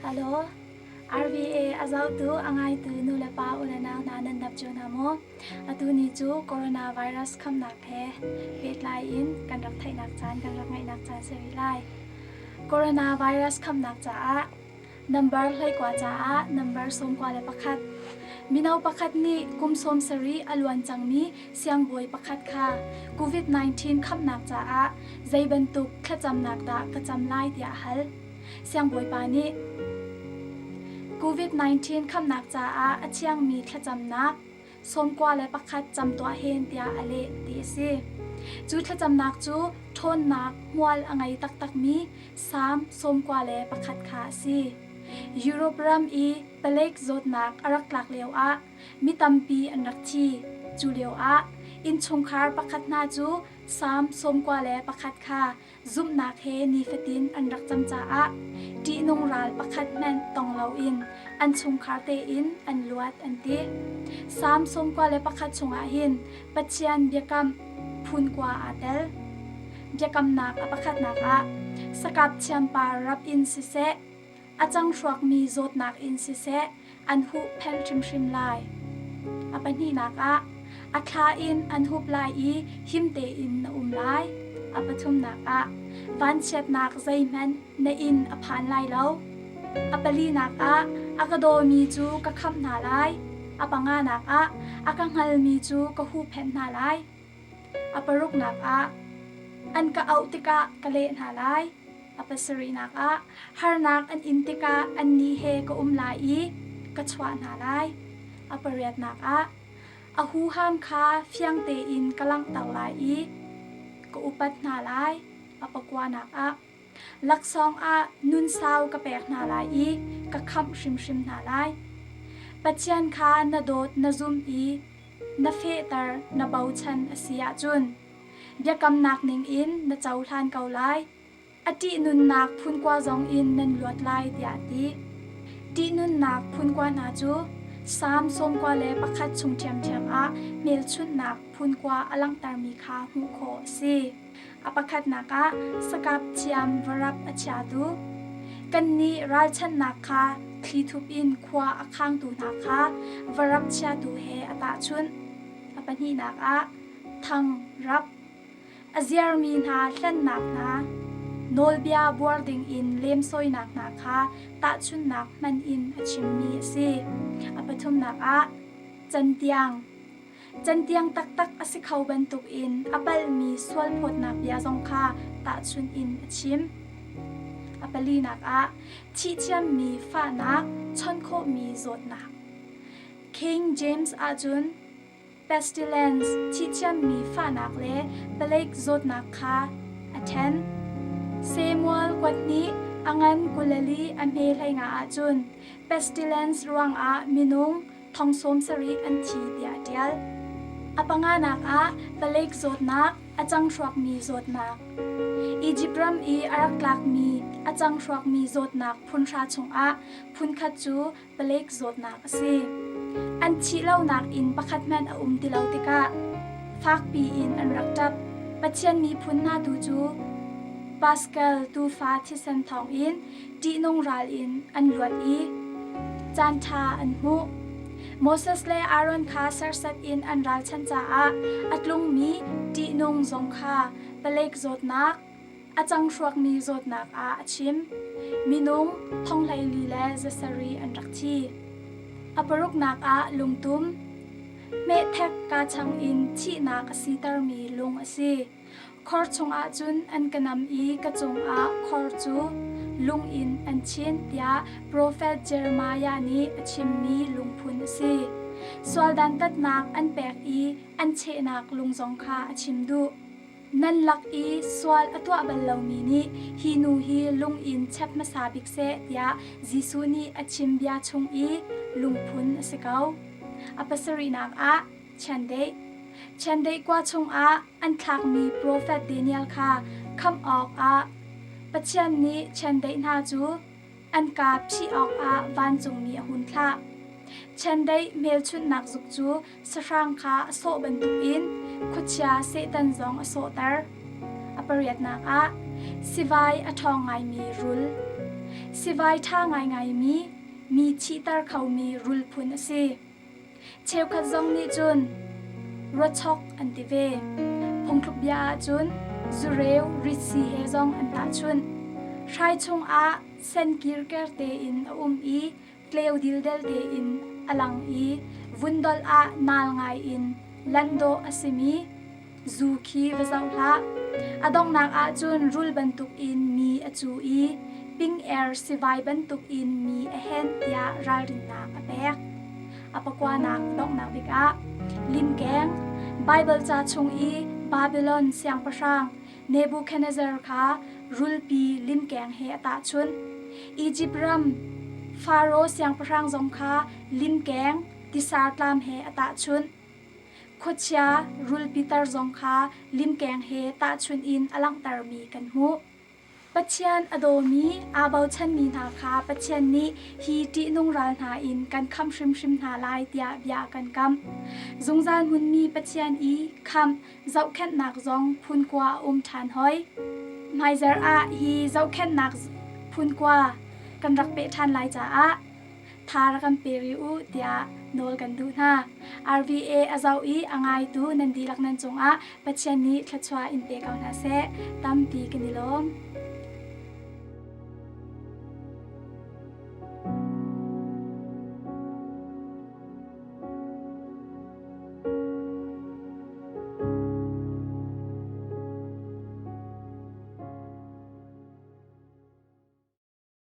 Hello, RVA a zohtu a ngaitu nu le pa u le nau hna nan dam cio hna maw? Atu ni cu coronavirus khamnak he pehtlai in kan rak theihnak caan kan rak ngeihnak caan si rih lai. Coronavirus khamnak caah Nambar 19 caah nambar 91. Mino pakhat nih kum 70 a luan cangmi siangbawi pakhat kha COVID-19 khamnak caah zei bantuk thlacamnak dah ka cam lai tiah a hal. Siangbawipa nih COVID-19 khamnak caah a thiangmi thlacamnak 91 cam tuah hen tiah a leh ti a si. Cu thlacamnak cu ṭhawnnak hmual a ngei taktakmi Salm 91 kha a si. Europe ram i palek zawtnak a rak tlak lioah mi tampi an rak thi. Cu lioah innchungkhar pakhat hna cu Salm 91 kha Zumhnak he nifatin an rak cam caah ṭihnung ral pakhat hmanh tong loin an chungkhar tein an luat an ti. Salm 91 chungah hin Pathian biakam phun kua aa tel. Biakamnak a pakhatnak ah sakap thiampa rap in siseh, a cang hruakmi zawtnak in siseh an huhphenh hrimhrim lai. A pahnihnak ah, a thla in an hup lai i him tein na um lai. A pathumnak ah, vanchiatnak zeihmanh na inn a phan lai lo. A palinak ah, a ka dawmi cu ka khamh hna lai. A panganak ah, a ka hngalmi cu ka huhphenh hna lai. A paruknak ah, an ka auh tikah ka leh hna lai. A pasarihnak ah harnak an in tikah annih he ka um lai i ka chuah hna lai. A pariatnak ah a huham kha fiang tein ka langhter lai i ka upat hna lai. A pakuanak ah laksawng ah nun sau ka pek hna lai i ka khamh hrimhrim hna lai. Pathian kha na dawt na zum i na fehter na bochan a si ahcun Biakamnak ningin na cohlan ko lai. A ṭihnunnak phunkua zongin nan luat lai tiah a ti. Ṭihnunnak phunkua hna cu Salm 91 chung ṭhiamṭhiam ah hmelchunhnak phunkua a langhtermi kha hmuh khawh a si. A pakhatnak ah sakap thiam varap a chiatu. Kannih ralchanhnak kha thlithup in khua a khangtu hna kha varap chiatu he a tahchunh. A pahnihnak ah thang rap a ziarmi hna hlennak hna nawlbia buar dingin lemsawinak hna kha tahchunhnak hman in a chimmi a si. A pathumnak ah cantiang cantiang taktak a si kho bantukin a palhmi sualphawtnak bia zong kha tahchunh in a chim. A palinak ah thihthiammi fahnak chawnh khawhmi zawtnak. King James ahcun Pestilence, thihthiammi fahnak le plague zawtnak kha a ṭhen. Samuel kuat nih a ngan 24 a hme 15 ahcun pestilence ruangah minung thong 70 an thi tiah a ṭial. A panganak ah plague zawtnak, a cang hruakmi zawtnak. Egypt ram i a rak tlakmi a cang hruakmi zawtnak phun hra chungah phunkhat cu palek zawtnak a si. An thih lonak inn pakhat hmanh a um ti lo tikah fakpi in an rak ṭap. Pathian miphun hna tu cu Pascal tuufa thisen thawngin ṭihnung ral in an luat i caanṭha an hmuh. Moses le Aaron kha serhsat in an ralchanh caah a tlungmi ṭihnung zong kha palek zawtnak, A cang hruakmi zawtnak ah a chim. Minung thonghleili le zasarih an rak thi. A paruknak ah lungtum, hmehthek kaa in thihnak a sitermi lung a si. Khor chungah cun an ka nam i ka cungah khor cu lung in an chin tiah profet Jeremiah nih a chimmi lungphun a si. Sual dantatnak an pek i an chehnak lung zong kha a chim duh. Nan lak i sual a tuah bal lomi nih hi nu hi lung in chep hmasa bik seh tiah Jesuh nih a chim bia chung i lungphun a si ko. A pasarihnak ah chiandeih. Chiandeih kua chungah an thlakmi profet Daniel kha khamh awkah Pathian nih chiandeih hna cu an kaa phih awkah vancungmi a hun thlah. Chiandeih hmelchunhnak zuk cu sahrang kha a sawh bantukin khuachia Satan zong a sawhter. A pariatnak ah sivai a ṭhawng ngaimi rul. Sivai ṭha ngaingaimi, mi thihter khomi rul phun a si. Cheukhat zong nih cun ruachok an ti ve. Phungthluk bia ahcun zureu ritsi he zong an tahchunh. Hrai chungah sen kirker tein a um i tleu dildel tein a lang i vundolh ah naal ngai in lanh dawh a simi zu khi va zoh hlah. A donghnak ahcun rul bantukin mi a cu i ping-er sivai bantukin mi a henh tiah ralrinnak a pek. A pakuanak donghnak bik ah limkeng Baibal ca chung i Babylon siangpahrang Nebuchadnezzar kha rulpi limkeng he a tahchunh. Izipt ram Faro siangpahrang zong kha limkeng tisartlam he a tahchunh. Khuachia rulpi tar zong kha limkeng he tahchunh in a langhtermi kan hmuh. Pathian a dawmi, aa bochanmi hna kha Pathian nih hi ṭihnung ral hna in kan khamh hrimhrim hna lai tiah bia a kan kamh. Zungzal hmunmi Pathian i khamh zohkhenhnak zong phunkua a um ṭhan hoi. Hmaizarh ah hi zohkhenhnak phunkua kan rak peh ṭhan lai caah tha rak kan pe rih u tiah nawl kan duh hna. RVA a zoh i a ngaitu nan dihlak nan cungah Pathian nih thluachuah in pe ko hna seh. Tampi kan i lawm.